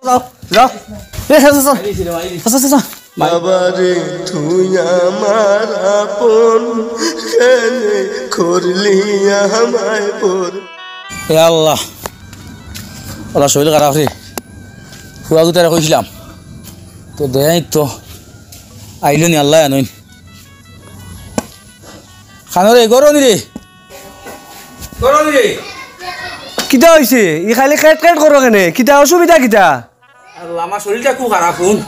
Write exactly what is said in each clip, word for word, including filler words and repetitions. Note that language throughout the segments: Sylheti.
যাও, যাও। এ, চাচা, চাচা। চাচা, চাচা। বাবারে, তুই আমার আপন, কেনে করলি আমায় পর? এ আল্লাহ, ওলা শরীর খারাপ রে। ফুয়া গুতারে কইছিলাম, তো দেয় তো, আইলো নি, আল্লাহ আনইন। খানো রে, গরো নি রে। গরো নি রে। কিতা অইছে? ই খালি খেট খেট করো কেনে? কিতা অসুবিধা কিতা? আল্লাহ, আমার শরীরটা খুব খারাপ, হুন।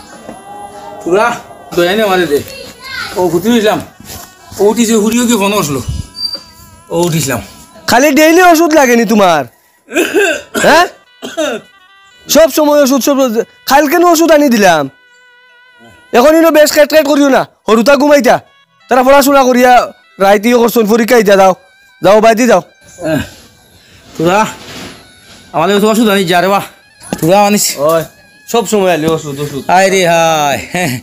পুরা দয়া নেই আমারে দে। ও ঘুরতে দিলাম। ও উঠিছে, হুড়িও কি ফোন আসলো। ও উঠিছিলাম। খালি ডেইলি ওষুধ লাগেনি তোমার? হ্যাঁ? সব সময় ওষুধ, সব ওষুধ। কালকে নু ওষুধ আনি দিলাম। এখন ইনো বেশ খেট খেট করিও না। হরুতা ঘুমাইতা। তারা পড়াশোনা করিয়া রাইতিও করছন, পরীক্ষা ইতা দাও। যাও, বাইদি যাও। আহ, তোরা আমাদের তো ওষুধ আনি যা রে বা। তোরা আনিস। ওই, সব সময় আলি ওষুধ, ওষুধ। হায় রে হায়। হ্যাঁ।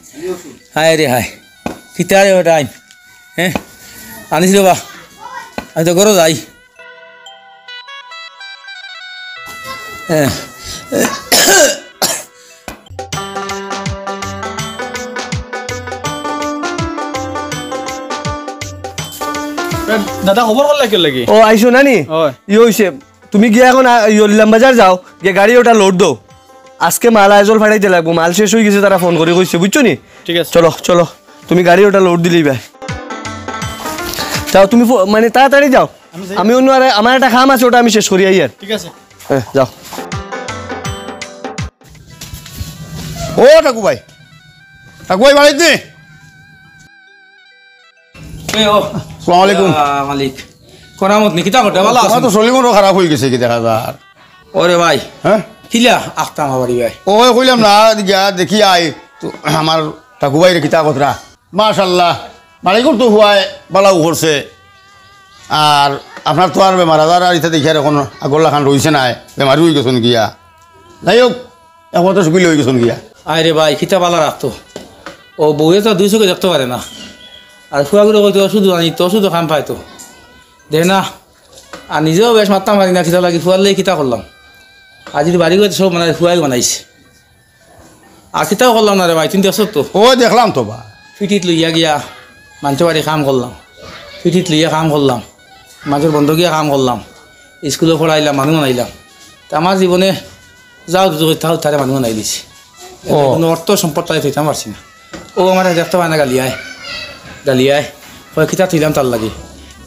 হায় রে হায়। কিতা রে ওটা আইন? হ্যাঁ? আনিস রে বা। আমি তো গরো যাই। হ্যাঁ। দাদা, খবর করলা কিতার লাগি? ও, আইছো না নি? অয়। ই অইছে, তুমি গিয়া এখন, আ, ই ইলাম বাজার যাও, গিয়া গাড়ি ওটা লোড দেও। আজকে মাল আইজল ফাটাইতে লাগবো, মাল শেষ অই গেছে, তারা ফোন করি কইছে, বুঝছো নি? ঠিক আছে। চলো, চলো, তুমি গাড়ি ওটা লোড দিলেই ভাই। যাও, তুমি ফো-, মানে, তাড়াতাড়ি যাও। আমি যাই। আমি অন্য আরে-, আমার একটা কাম আছে, ওটা আমি শেষ করি আইয়ার। ঠিক আছে। হ্যাঁ, যাও। ও টাকু ভাই, টাকু ভাই বাড়িত নি? এ ও। আসসালামু আলাইকুম। আহ, মালিক। করামত নি, কিতা করতে, ভালা আছো? তোমার তো শরীর মনও খারাপ অই গেছে কি দেখা যার। ওরে ভাই। হ্যাঁ? কিলা আখতা আমার বাড়ি ভাই? ওই কইলাম না, গিয়া দেখি আই, তো আমার টাকু ভাইরে কিতা কতরা। মাশাআল্লাহ, মালিকর তো হুয়ায় বালাউ করছে। আর আপনার তো আর বেমার আজার আর ইতা দেখিয়ার এখন আগর লাখান রইছে নায়, বেমারি অই গেছইন গিয়া। যাই হোক, একমাত্র সুখী অই গেছইন গিয়া। আয় রে ভাই, কিতা বালা রাখতো। ও বউয়ে তো দুই চোখে দেখতে পারে না। আর ফুয়াগুরে কইতো ওষুধ আনি, তো ওষুধ খান পাইতো। দে না, আর নিজেও বেশ মারতাম পারি না, কিতা লাগি, ফুয়ার লাগি কিতা করলাম। আজির বাড়ি গিয়া সব মানে ফুয়াই বানাইছে। আর কিতাও করলাম না রে ভাই, তুমি দেখছো তো। ও দেখলাম তো বা। ফিটিত লইয়া গিয়া মানষর বাড়ি কাম করলাম, ফিটিত লইয়া কাম করলাম, মানষর বন্দো গিয়া কাম করলাম, স্কুলো পড়াইলাম, মানুষ বানাইলাম। তে আমার জীবনে যাও দুজো করতে হোক, তারে মানুষ বানাই দিছি। ও। কোনো অর্থ সম্পদ তারে থইতাম পারছি না। ও আমারে দেখতে পায় না, গালিয়ায়, গালিয়ায়। কয়, "কিতা থইলাম তার লাগি?"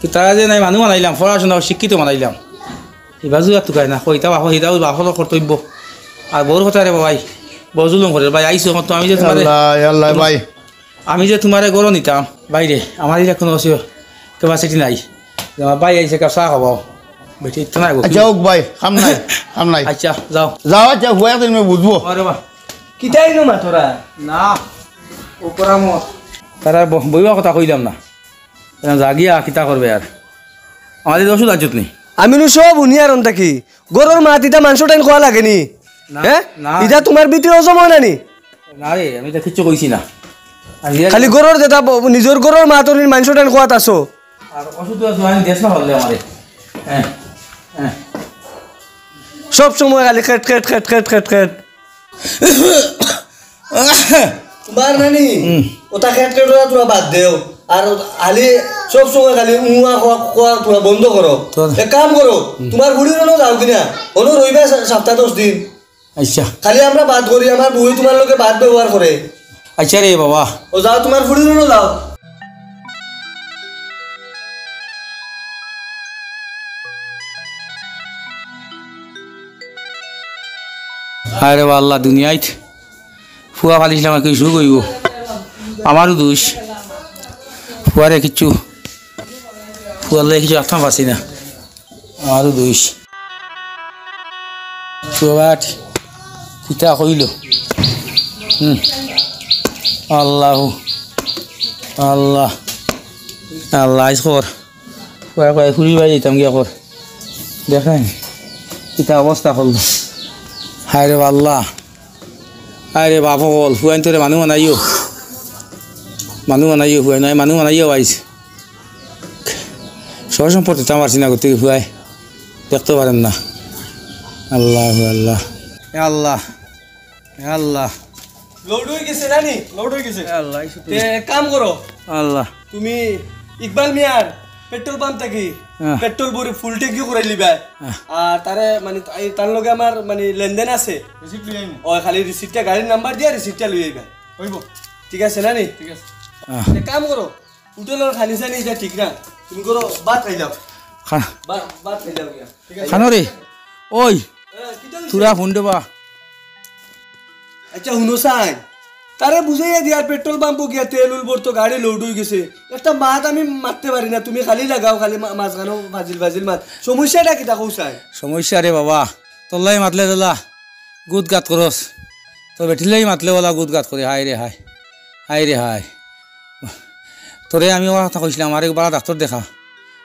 কিতা যে নাই, মানুষ বানাইলাম, পড়াশোনা শিক্ষিত বানাইলাম। ইবাজু আর তুকায় না, কইতা বাফ, হিতা ওই বাফর কর্তব্য। আর বউর কথা রে বাবাই, বউ জুলুম করে, ভাই, আইছো, তো আমি যে তোমারে আল্লাহ, আল্লাহ, ভাই। আমি যে তোমারে গরো নিতাম, বাইরে, আমার ইটা কোনো অসু-, capacity নাই। যে আমার ভাই আইছে, কাপ চা খাবাও। বেটি, ইতো নাই গো। আচ্ছা, হোক ভাই, কাম নাই, কাম নাই। আচ্ছা, যাও। যাও, আচ্ছা, হুয়া তুমি বুঝবো। আরে বাহ। কিতাই নো মা তোরা? না, ও করামত। তারা ব-, বইবার কথা কইলাম না। এরা জাগিয়া কিতা করবে আর? আমাদের ওষুধ আনছত নি? আমি নু সব হুনিয়ার অন থাকি। গরুর মাত ইতা মানষর টাইন খোয়া লাগেনি? না, হ্যাঁ? না। ইতা তোমার ভিতরে হজম হয় না নি? না রে, আমি তো কিচ্ছু কইছি না। আমি খালি গরুর যেটা ব-, নিজর গরুর মাত অনির মানষর টাইন খোয়াত আছো। আর ওষুধ তো আছে, আমি দেশ না পারলে আমারে। হ্যাঁ, হ্যাঁ। সব সময় খালি খেট, খেট, খেট, খেট, খেট, খেট। তোমার নানি, হুম। ওটা খেট খেট ওটা তোমরা বাদ দেও। আর খালি সব সময় খালি উয়া খোয়া, খোয়া তোমরা বন্ধ করো। তো এক কাম করো, হুম। তোমার বুড়ির অনো যাও কিনা, অনো রইবা সা-, সপ্তাহ দশ দিন। আচ্ছা। খালি আমরা বাদ করি, আমার বউয়ে তোমার লগে বাদ ব্যবহার করে। আচ্ছা রে বাবা। ও যাও, তোমার বুড়ির অনো যাও। আরে আল্লাহ, দুনিয়াত ফুয়া ফালিছিলাম আর কি সুখ অইবো। আমারও দোষ, ফুয়ারে কিচ্ছু, ফুয়ার লাগি কিচ্ছু রাখতাম পারছি না, আমারও দোষ। ফুয়াট কিতা কইল? হুম, আল্লাহ, আল্লাহ, আল্লাহ, আইজ কর। কয়, কয়, ফুরি বাড়ি যাইতাম গিয়া কর। দেখেন, কিতা অবস্থা করল। হায় রে আল্লাহ, হায় রে বাপ অকল, ফুয়াইন তোরে মানুষ বানাইও। মানুষ বানাইও, ফুয়াইন, মানুষ বানাইও আইজ। সব সম্পত্তি তো আমার চিনা করতে ফুয়াই। দেখতে পারেন না। আল্লাহ, আল্লাহ। এ আল্লাহ। আল্লাহ। লোড অই গেছে না নি? লোড অই গেছে। আল্লাহ, এই শুধু তে এক কাম করো, আল্লাহ। তুমি ইকবাল মিয়ার পেট্রোল পাম্প থাকি হ্যাঁ। পেট্রোল ভরি ফুল ট্যাঙ্কি করাই লিবা। হ্যাঁ। আর তারে মানে এই তার লগে আমার মানে লেনদেন আছে। রিসিপ্ট লই আইমু। ওই খালি রিসিপ্টটা গাড়ির নাম্বার দিয়া রিসিপ্টটা লই আইবা। অইবো। ঠিক আছে না নি? ঠিক আছে। হ্যাঁ। এক কাম করো, হোটেলর খানি সানি ইটা ঠিক না। তুমি করো ভাত খাই যাও। খা- ভাত ভাত খাই যাও গিয়া। ঠিক আছে। খানো রে। ওই, এ, কিতা অইছে? তোরা ফোন দেবা। আচ্ছা, হুনো চাই। তারে বুঝাইয়া দিয়ার পেট্রোল পাম্পো গিয়া তেল উল ভরতো, গাড়ি লোড অই গেছে। একটা মাত আমি মাততে পারি না, তুমি খালি লাগাও, খালি মা- মাঝখানো ফাজিল ফাজিল মাত। সমস্যাটা কিতা কও চাই? সমস্যা রে বাবা, তোল্লাই মাতলে তোলা গুদ গাত করস, তো বেটিলেই মাতলে ওলা গুদ গাত করে। হায় রে হায়, হায় রে হায়। তোরে আমি ওলা কথা কইছিলাম, আরেক বালা ডাক্তর দেখা,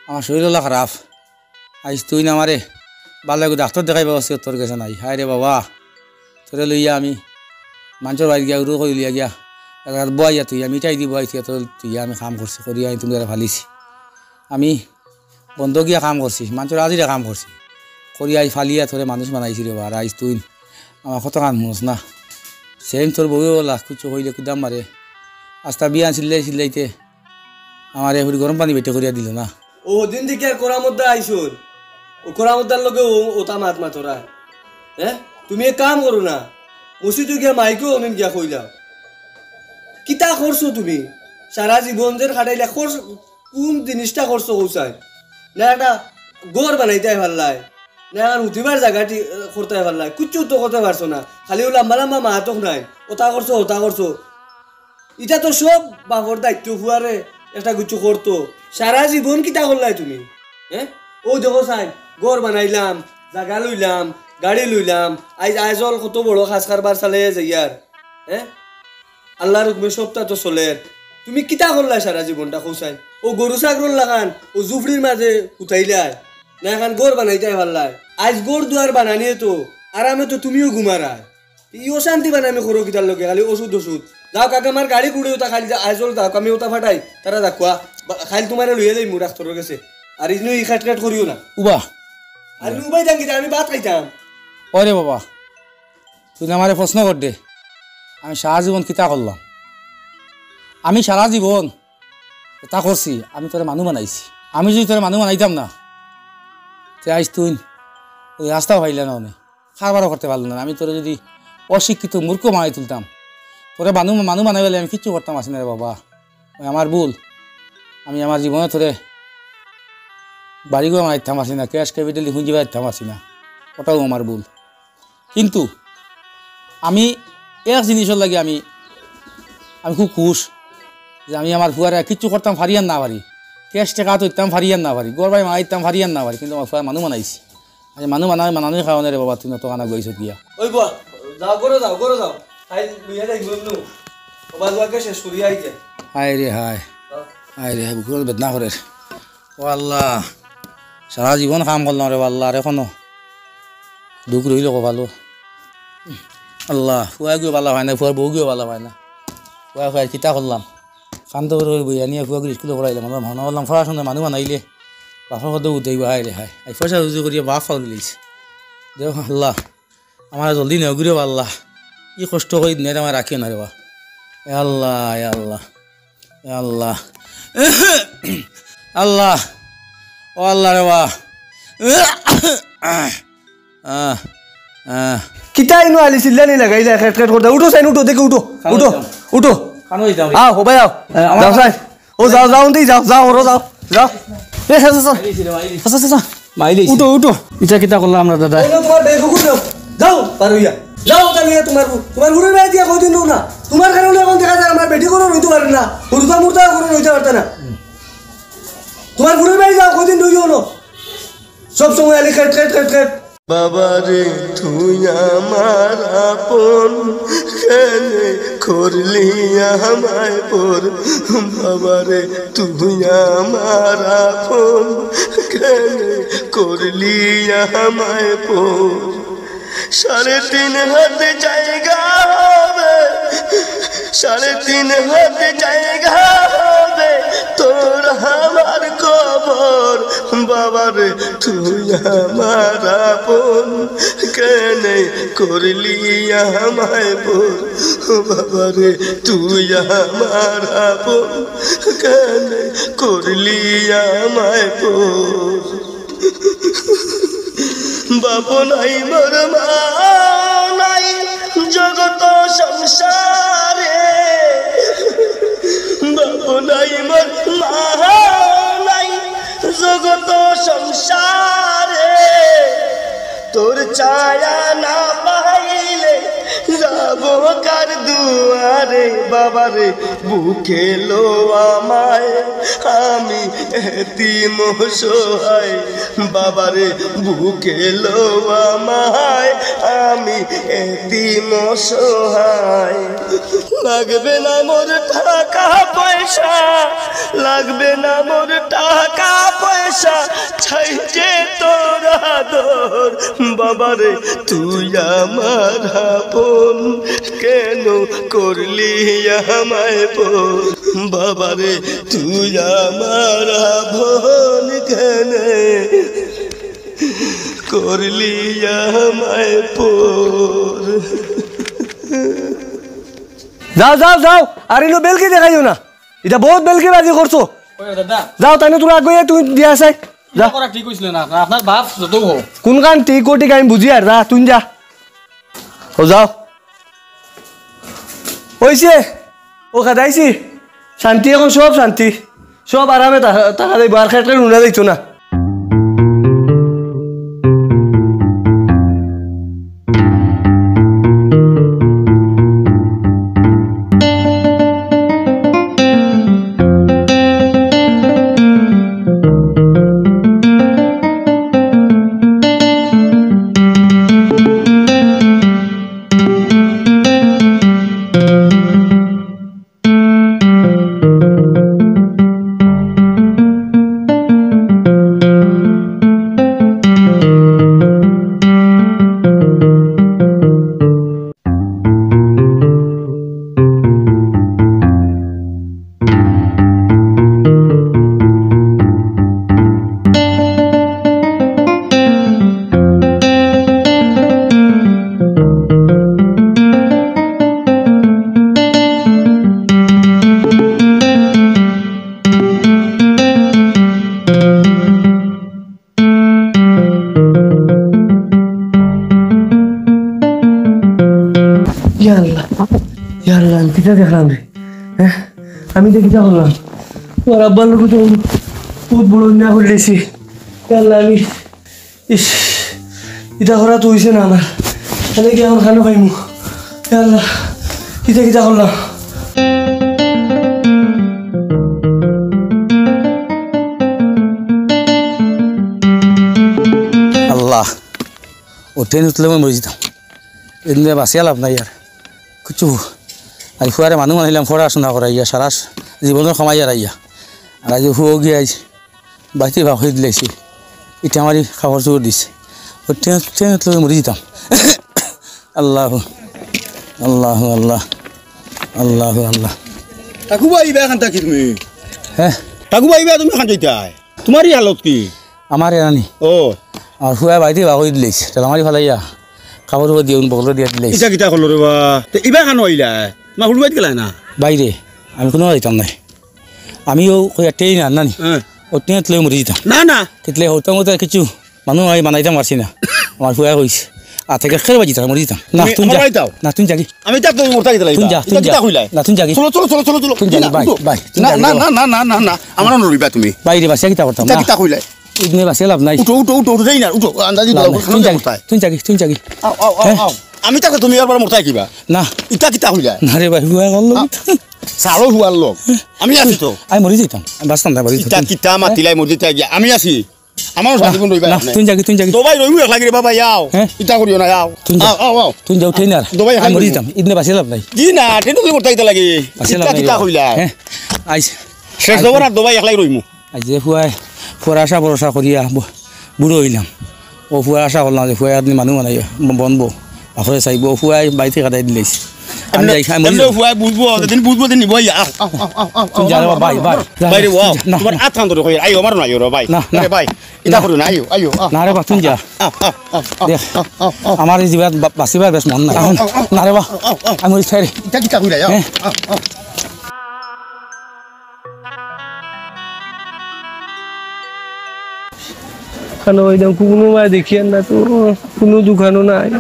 আমার শরীর ওলা খারাপ। আইজ তুই না আমারে বালা এগু ডাক্তর দেখাইবা, অসি তোর গেছে নাই। হায় রে বাবা, তোরে লইয়া আমি মানষর বাড়িত গিয়া উরু করি লইয়া গিয়া এক রাত বওয়াইয়া তুই আমি ইটাই দি বওয়াই তুই তোর তুই আমি কাম করছি, করি আমি তুমি ফালিছি। আমি বন্ধ গিয়া কাম করছি, মানষর আজিরা কাম করছি, করি আইজ ফালিয়া তোরে মানুষ বানাইছি রে বা। আর আইজ তুই আমার কত কাম হুনস না। সেম তোর বউয়ে ওলা কুচ্ছু কইলে কুদাম মারে। আস্তা বিয়ান চিল্লাই চিল্লাইতে আমারে হুরি গরম পানি বেটে করিয়া দিল না। ও দিন দেখি আর কোরামদ্দা আইছইন। ও কোরামদ্দার লগে ও ওতা মাত মাতরা। হ্যাঁ? তুমি এক কাম করো না। মসজিদো গিয়া মাইকো অনিন গিয়া কইলাও। কিতা করছো তুমি? সারা জীবন যে খাটাইলা করছো, কোন জিনিসটা করছো কও চাই? না একটা ঘর বানাইতায় পারলায়, না আর উঠিবার জাগা ঠিক করতায় পারলায়, কিচ্ছু তো করতায় পারছো না। খালি ও লাম্বা লাম্বা মাতক নাই, ওতা করছো, ওতা করছো। ইটা তো সব বাপর দায়িত্ব, ফুয়ারে একটা কিচ্ছু করতো। সারা জীবন কিতা করলায় তুমি? হ্যাঁ? ও দেখো চাই, ঘর বানাইলাম, জাগা লইলাম, গাড়ি লইলাম, আইজ আইজল কত বড় কাজ কারবার চালাইয়া যাইয়ার। হ্যাঁ? আল্লার হুকুমে সবটা তো চলের। তুমি কিতা করলায় সারা জীবনটা কও চাই? ও গরু ছাগলর লাখান ও জুফড়ির মাঝে উঠাইলায়, না এখান ঘর বানাইতায় পারলায়? আইজ ঘর দুয়ার বানানিয়ে তো আরামে তো তুমিও ঘুমারায়। ই অশান্তি বানাই আমি করো কিতার লগে, খালি ওষুধ ওষুধ। যাও কাকা, আমার গাড়ি কুড়ি ওতা খালি যা, আইজল যাও, আমি ওতা ফাটাই, তারা যাকুয়া। বা- খালি তোমারে লইয়া যাইমু ডাক্তরর গেছে। আর ইজনু ই খাট খাট করিও না। উবা। আর আমি উবাই যাম কিতা, আমি ভাত খাইতাম। ওরে বাবা, তুই না আমারে প্রশ্ন কর দে, আমি সারা জীবন কিতা করলাম? আমি সারা জীবন তা করছি, আমি তোরে মানু বানাইছি। আমি যদি তোরে মানু বানাইতাম না, তে আইজ তুই ওই রাস্তাও পাইলে না অনে। কারবারও করতে পারলে না। আমি তোরে যদি অশিক্ষিত মূর্খ বানাই তুলতাম, তোরে মানু, মানু বানাই বলে আমি কিচ্ছু করতাম আছি না রে বাবা। ওই আমার ভুল, আমি আমার জীবনে তোরে বাড়িঘর বানাইতাম আছি না, ক্যাশ ক্যাপিটালি পুঁজি বানাইতাম আছি না, ওটাও আমার ভুল। কিন্তু আমি এক জিনিসর লাগি আমি, আমি খুব খুশ যে আমি আমার ফুয়ারে কিচ্ছু করতাম পারি আর না পারি, ক্যাশ টেকা তুলতাম পারি আর না পারি, ঘর বাড়ি বানাইতাম পারি আর না পারি, কিন্তু আমার ফুয়ারে মানু বানাইছি। আচ্ছা, মানু বানাই, বানানোর কারণে রে বাবা, তুই নত কানা গইছ গিয়া। ওই বুয়া, যাও, ঘরো যাও, ঘরো যাও। খাই লইয়া যাই, বললু। ও বাজুয়াকে শেষ করিয়া আইতে। হায় রে হায়। যাও। হায় রে হায়, বুকুর বেদনা করের। ও আল্লাহ, সারা জীবন কাম করলাম রে আল্লাহ, আর এখনো দুখ রইল কপালো। আল্লাহ, ফুয়া গিয়ে বালা হয় না, ফুয়ার বউ গিয়ে বালা হয় না। ফুয়া ফুয়া কিতা করলাম? কান্ত করে করে বইয়া নিয়ে ফুয়া করে স্কুলে পড়াইলাম। আমরা মনে করলাম পড়াশোনা মানু বানাইলে বাপর কত উঠে হায় রে হায়। এই পয়সা রুজি করিয়া বাপ ফাউল লিস। দেখ আল্লাহ, আমার জলদি নেও গিরে আল্লাহ। ই কষ্ট করি দুনিয়াতে আমার রাখিও না রে বা। এ আল্লাহ, এ আল্লাহ, এ আল্লাহ। আল্লাহ, ও আল্লাহ রে বা। আহ, আহ। কিতা ইনো আলি চিল্লানি লাগাইলা, খেট খেট করতা। উঠো সাইন, উঠো, দেখি উঠো, খানো উঠো, যাও। উঠো। খানো যাও। আও, ও ভাই আও। এ, আমার যাও সাইন। ও যাও, যাও, দি যাও, যাও, ওরো যাও, যাও। এ, সা, সা, সা। মাইলি ছিল, মাইলি। সা, সা, সা, সা। মাইলি। উঠো, উঠো। ইটা কিতা করলাম আমরা দাদা? ওই তোমার বেগ কুকুর নাও। যাও, পার হইয়া। যাও, তাহলে তোমার বউ। তোমার বুড়ো ভাই দিয়া কদিন রও না। তোমার কারণে এখন দেখা যায় আমার বেটি কোনো রইতে পারে না। হুরুতা মুরতা কোনো রইতে পারতে না। তোমার বুড়ো ভাই যাও, কদিন রইও না। সব সময় আলি খেট, খেট, খেট, খেট। বাবারে, তুই আমার আপন, কেনে করলি আমায় পর? বাবারে, তুই আমার আপন, কেনে করলি আমায় পর? সাড়ে তিন হাত জায়গা হবে, সাড়ে তিন হাত জায়গা হবে তোর আমার কবর। বাবারে, তুই আমার আপন, কেনে করলি আমায় পর, ও বাবা রে, তুই আমার আপন, কেনে করলি আমায় পর। বাপ নাই মোর, মা নাই জগত সংসারে, বাপ নাই মোর, মা নাই জগত সংসারে। তোর ছায়া না পাইলে যাব কার দুয়ারে? বাবারে, বুকে লো আমায়, আমি এতিম অসহায়। বাবারে, বুকে লো আমায়, আমি এতিম অসহায়। লাগবে না মোর টাকা পয়সা, লাগবে না মোর টাকা পয়সা, চাইছে তোর আদর। বাবারে, তুই আমার আপন, কেন করলি আমায় পর? বাবারে, তুই আমার আপন, কেন করলি আমায় পর? যাও, যাও, যাও, আর ইনো বেলকি দেখাইও না। ইটা বউত বেলকিবাজি করছো। ওই দাদা। যাও, তাইন তোরা আগে তুমি দিয়া চাই। যা। করা ঠিক অইছিল না, আপনার, আপনার বাপ যত হোক। কুনখান ঠিক অ ঠিক আমি বুঝিয়ার, যা, তুই যা। ও যাও। অইছে। ও খেদাইছি। শান্তি, অখন সব শান্তি। সব আরামে থাকা, থাকা যাইবো, আর খেটখেট হুনা যাইতো না। ইয়া আল্লাহ, ইয়া আল্লাহ, আমি কিতা দেখলাম রে? হ্যাঁ? আমি ইটা কিতা করলাম? তোর আব্বার লগে তো বহুত বড় অন্যায় করিলিছি। ইয়া আল্লাহ, আমি, ইস, ইটা করা তো অইছে না আমার। তাইলে কি অখন খানো পাইমু? ইয়া আল্লাহ, কিতা কিতা করলাম? আল্লাহ, ও ট্রেন উঠলে মই মরি যাইতাম। এদিন বাঁচিয়া লাভ নাই আর। কিচ্ছু, আজ ফুয়ারে মানুষ বানাইলাম, পড়াশোনা করাইয়া, সারা জীবনর কামাই হারাইয়া। আর আজ ফুয়া গিয়া আজ বাড়িত বার করি দিলাইছে। ইটা আমারে কাপড় চোপড় দিছে। ও ট্রেন, ট্রেন উঠলে মরি যাইতাম। আল্লাহ, আল্লাহ, আল্লাহ, আল্লাহ, আল্লাহ। ঠাকুবা, ইবা এখান থাকি তুমি? হ্যাঁ? ঠাকুবা, ইবা তুমি এখান যাইতায়? তোমার ই হালত কি? আমার এরানি। ও। আর ফুয়া বাড়িত বার করি দিলাইছে। তালা মারি ফালাইয়া কাপড় উপর দিয়া, বগলো দিয়া দিলাইছে। ইটা কিতা করলো রে বা? তে ইবা খানো আইলা? মা হুড়ু বাইত গেলা না? বাইরে, আমি কুনো যাইতাম নায়। আমিও কই একটা এই না, নানি। হ্যাঁ। ও ট্রেন উঠলে মরি যাইতাম। না, না। কিতলে হতাম হতে কিছু মানুষ আমি বানাইতাম পারছি না। আমার ফুয়া কইছে। আর থেকে খেয়ে বাজি তারা মরি যাইতাম। না, তুমি তুই যা। না, তুই যাগি। আমি তা তুমি মোরতা গেতে তুই যা, তুই যা। কইলাই? না, তুই যাগি। চলো, চলো, চলো, চলো, চলো। তুই যাগি, না, বাই, উঠো। বাই, তুই না, যাগি, না, বাই। না, না, না, না, না, আমার নুরবি বা তুমি। বাইরে বাসিয়া কিতা করতাম? ইটা না। কিতা কইলাই? ইদিনে বাসিয়া লাভ নাই। উঠো, উঠো, উঠো, উঠো, যাই না, উঠো। আন্দাজি না, দাও, না, খানো তুই যাগি, মোরতায়। তুই যাগি, তুই যাগি। আও, আও, আও, হ্যাঁ? আও। আমি তাকে তুমি আর মোরতায় কিবা? না। ইটা কিতা কইলাই? না রে ভাই, হুয়া করলো। আ, চালো হুয়ার লোক। আমি আছি তো। আমি মরি যাইতাম। আমি বাঁচতাম না, মরি ইটা যাইতাম। কিতা মাতিলাই মরি যাইতাম গিয়া? আমি আছি। আমার না, সাথে কোন রইবা না, আপনি? তুই যাগি, তুই যাগি। তো ভাই রইমু একলা গিরে বাবা, ইয়াও। হ্যাঁ? ইটা করিও না, ইয়াও। তুই যা। আও, আও, আও। তুই যাও, ট্রেন আর। তো ভাই, আমি মরি যাইতাম। ইদিনে বাসিয়া লাভ নাই। জি না, ট্রেন তুমি মোরতায় গেতে লাগে। বাসিয়া লাভ ইটা নাই কিতা রে। কইলা? হ্যাঁ? আইস। শেষ আইস। খবর আর তো ভাই একলাই রইমু। আজ যে ফুয়ায়, ফুয়ার আশা ভরসা করিয়া ব-, বুড়ো অইলাম। ও ফুয়ার আশা করলাম যে ফুয়ায় আপনি মানুষ বানাইয়া ব-, বনবো, বাপরে চাইবো, ও ফুয়ায় বাড়িত কাটাই দিলাইছে। আমি যাই, আমি এমনে যাই। ফুয়ায় বুঝবো, যেদিন বুঝবো, দিন নিবো, আইয়া, আও, আও, আও, আও, আও, তুই যা রে আও, বাবা, আও, ভাই, আও, ভাই। আও। ভাই রে, আও। যা, না, তোমার না। আত খান ধরে কই, আইও, আমার না, আইও রে ভাই। না, না। আরে ভাই, ইটা না। করো না, আইও, আইও, আও। না রে বা, তুই যা। আও, আও, আও, আও, দেখ, আও, আও, আও। আমার এই জীবন বা-, বাঁচিবার বেশ মন নাই। আও, আও, আও, না রে বা, আও, আও, আও। আমি ওই সাইডে। ইটা কিতা কইরা, আও, হ্যাঁ। আও, আও। খানো ওই দাম কুনো ভাই দেখি আর না তো, কুনো দোকানও নাই,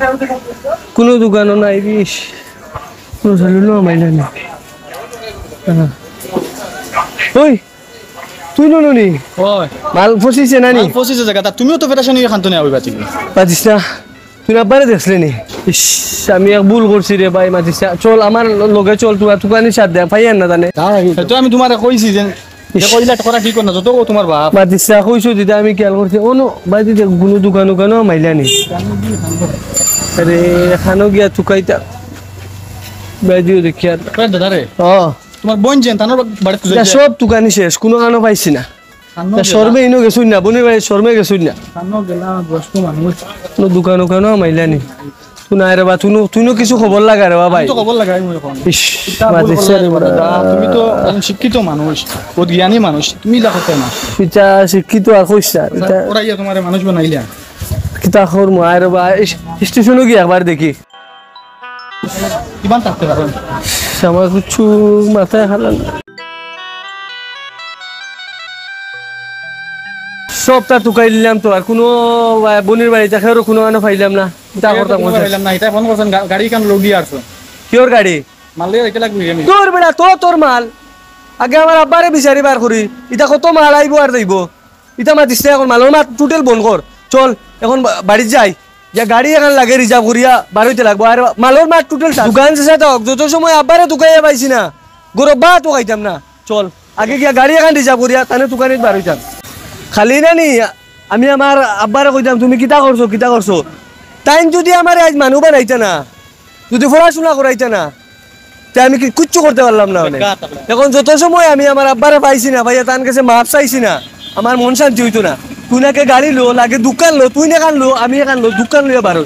কুনো দোকানও নাই। বিশ কুনো সেলুনও মাইলা না। হ্যাঁ। ওই, তুই নুনুনি? ওই। মাল ফসিছে না নি? মাল ফসিছে জাগা, তা তুমিও তো ফেরাশানি এখান তো নেই, ওই বাতি। পাতিস না। তুই আব্বারে দেখছলে নি? ইস, আমি এক ভুল করছি রে ভাই, মাতিস না। চল, আমার লগে চল, তুই তুকানি সাথ দে, পাই আর না জানে। তো আমি তোমারে কইছি যে, ইস। যে কইলা করা ঠিক না, যত কও তোমার বাপ। মাতিস না, কইছো দিদা, আমি খেয়াল করছি। ও নো, ভাই দিদি, কুনো দোকান উকানও মাইলা নি। আরে, এখানো গিয়া তুকাইতা। ভাই দিও দেখি আর। কই দাদা রে? ও। তোমার বোন যেন, তানোর বাড়িতে ইটা যাইতে। সব তুকানি শেষ, কুনো কানো পাইছি না। কানো তা গেলা। শর্মে ইনো গেছুন না, বনির বাড়ি শর্মে গেছুন না। কানো গেলা, বয়স্ক মানুষ। কুনো দোকান উকানও মাইলা নি। তুই নাই রে বা, তুই নো, তুই নো কিছু খবর লাগা রে বা ভাই। আমি তো খবর লাগাই মনে করেন। ইস, ইটা ভুল মাতিস করলে রে বা। দাদা, তুমি তো একজন শিক্ষিত মানুষ, বহুত জ্ঞানী মানুষ, তুমি ইলা করতে না। ইটা শিক্ষিত আর কইস না, ইটা ওরা ইয়া তোমারে মানুষ বানাইলা। কিতা খবর মা রে বা, ইস, স্টেশনও গিয়া একবার দেখি। কিমান থাকতে পারেন? আমার কিছু মাথায় হালাল না। সবতা তুকাই দিলাম তো, আর কুনো, আহ, বনির বাড়িত কেউর কুনো আনো পাইলাম না। ইতা করতাম কুনো কোনটা? পাইলাম না, ইতা ফোন করছেন, গা-, গাড়ি কান লোক দিয়ে আসছো। কিওর গাড়ি? মাল লইয়া যাইতে লাগবে আমি। তোর বেটা, তো তোর মাল। আগে আমার আব্বারে বিচারি বার করি। ইতা কত মাল আইবো আর যাইবো। ইতা মাতিস না এখন, মালর মাত টোটাল বন্ধ কর। চল, এখন বা-, বাড়িত যাই। যে গাড়ি এখন লাগে রিজার্ভ করিয়া বার অইতে লাগবো। আর মালর মাত টোটাল শেষ। দোকান শেষ হোক, যত সময় আব্বারে তুকাইয়া পাইছি না, গরব ভাতও খাইতাম না। চল, আগে গিয়া গাড়ি এখন রিজার্ভ করিয়া তানে তুকানিত বার অইতাম। খালি না নি, আমি আমার আব্বারে কইতাম, "তুমি কিতা করছো, কিতা করছো?" তাইন যদি আমারে আইজ মানু বানাইতা না, যদি পড়াশোনা করাইতা না, তে আমি কি কিচ্ছু করতে পারলাম না অনে। বেকার থাকলে। এখন যত সময় আমি আমার আব্বারে পাইছি না, পাইয়া তান কাছে মাফ চাইছি না, আমার মন শান্তি অইতো না। তুই নাকি গাড়ি লো, লাগে দোকান লো, তুই না কান লো, আমি এখান লো, দোকান লইয়া বার অই।